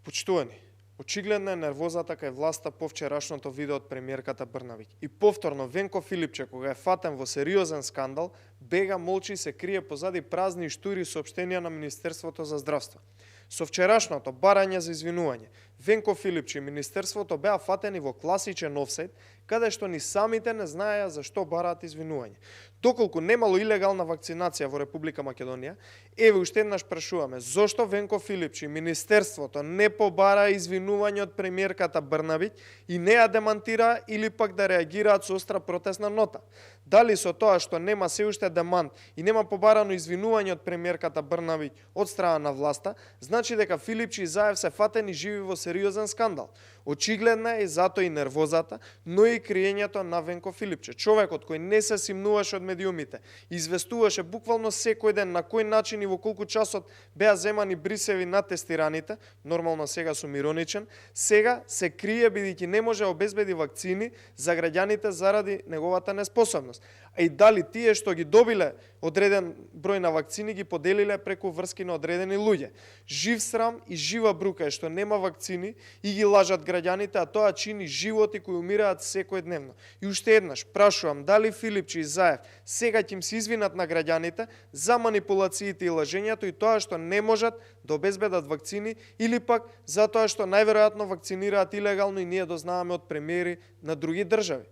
Почитувани, очигледна е нервозата кај власта по вчерашното видео од премиерката Брнабиќ. И повторно Венко Филипче, кога е фатен во сериозен скандал, бега, молчи и се крие позади празни и штури соопштенија на Министерството за здравство. Со вчерашното барање за извинување, Венко Филипче и Министерството беа фатени во класичен офсайд, каде што ни самите не знаеа за што бараат извинување. Доколку немало илегална вакцинација во Република Македонија, еве уште еднаш прашуваме, зошто Венко Филипче и Министерството не побара извинување од премиерката Брнабиќ и не ја демантира или пак да реагираат со остра протестна нота? Дали со тоа што нема се уште демант и нема побарано извинување од премиерката Брнабиќ од страна на власта, значи дека Филипче и Заев се фатени живи во сериозен скандал? Очигледна е затоа и нервозата, но и криењето на Венко Филипче, човекот кој не се симнуваше од медиумите, известуваше буквално секој ден на кој начин и во колку часот беа земани брисеви на тестираните, нормално сега сум ироничен, сега се крие бидејќи не може да обезбеди вакцини за граѓаните заради неговата неспособност. А и дали тие што ги добиле одреден број на вакцини ги поделиле преку врски на одредени луѓе. Жив срам и жива брука е што нема вакцини и ги лажат граѓаните, а тоа чини животи кои умираат секојдневно. И уште еднаш прашувам дали Филипче и Заев сега ќе им се извинат на граѓаните за манипулациите и лажењето и тоа што не можат да обезбедат вакцини или пак затоа што најверојатно вакцинираат илегално и ние дознаваме од премиери на други држави.